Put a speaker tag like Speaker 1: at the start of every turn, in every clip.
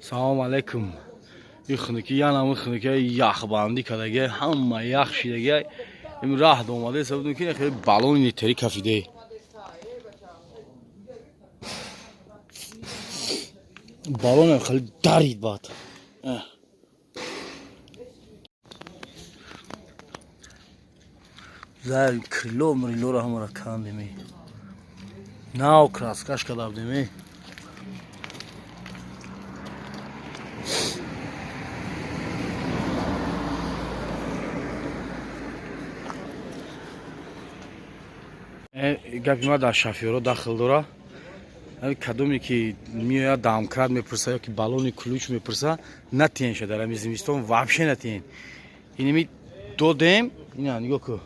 Speaker 1: Салом алейкум. И хунукӣ, янам хунукӣ, яхбандӣ кардагӣ, ҳама ях шидагӣ. Им раҳ омада сабудем, ки хеле баллони нитери кафиде. Баллонам хеле дарид баъд. Зай крыло мрилоро ҳамаро кандем. Нав краскаш карда будем. Гапи ма дар шофёро дахл дора. Кадоме ки меояд, домкрат мепурса ё ки баллони ключ мепурса, натиенша. Дар ами зимистон вообще натиен. Инами додем, ина нигоҳ ку,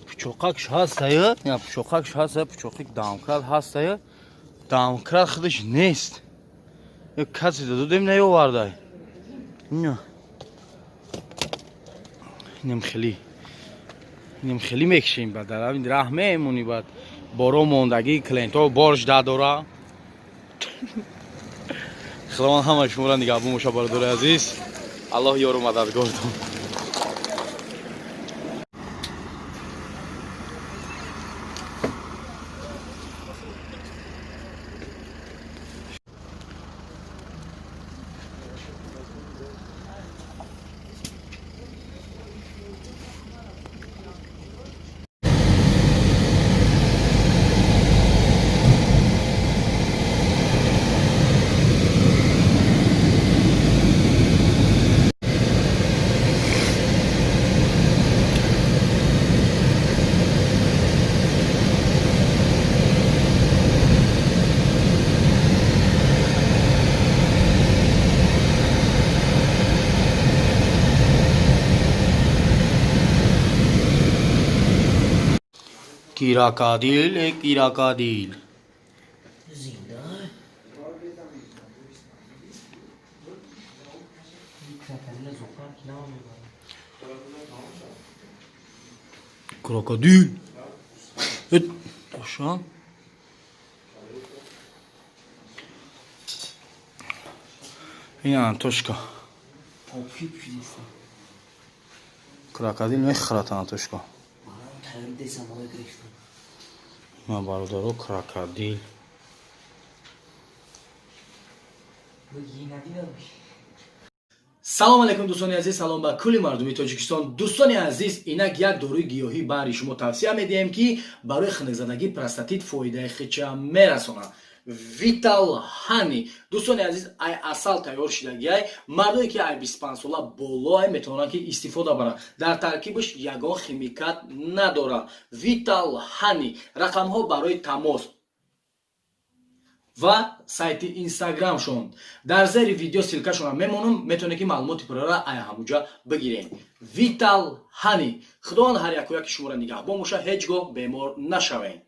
Speaker 1: пучоқакш ҳастая, ина пучоқакш ҳастая, пучоқи домкрат ҳастая, домкрат худаш нест. Касе додем, наёвардай. Ина инам хеле, инам хеле мекшем. Баъд дар ҳамин раҳ мемонӣ, баъд боро мондагӣ, клиентҳо борш дадора. Худованд ҳама шуморо нигаҳбон боша, бародари азиз. Аллоҳ ёру мададгортон. कीरा का दिल, एक कीरा का दिल।
Speaker 2: Зинда крокодила зоопарк намебарад.
Speaker 1: Крокодил. Эт, Ошан. Ина Антошка.
Speaker 2: Попи пӯшидиста.
Speaker 1: Крокодил мехӯрад, Антошка.
Speaker 2: Тайёр десамоя гирифтам.
Speaker 1: Ма, бародаро, крокодил.
Speaker 2: Надидам.
Speaker 1: Салом алейкум, дӯстони азиз, салом ба кулли мардуми Тоҷикистон. Дӯстони азиз, инак як доруи гиёҳӣ баҳри шумо тавсия медиҳем, ки барои хунукзадагӣ, простатит фоидаи хича мерасонад. Витал Хани, дӯстони азиз, ай асал тайёр шидагиай. Мардое ки ай 25 сола болоай, метавонанд ки истифода баранд. Дар таркибаш ягон химикат надорад. Витал Хани, рақамҳо барои тамос ва сайти инстаграмшон дар зери видео, ссылкашонро мемонам, метавонед ки маълумоти пуррара ай ҳамуҷа бигирем. Витал Хани, Худованд ҳар якояки шуморо нигаҳбон боша, ҳеҷ гоҳ бемор нашавем.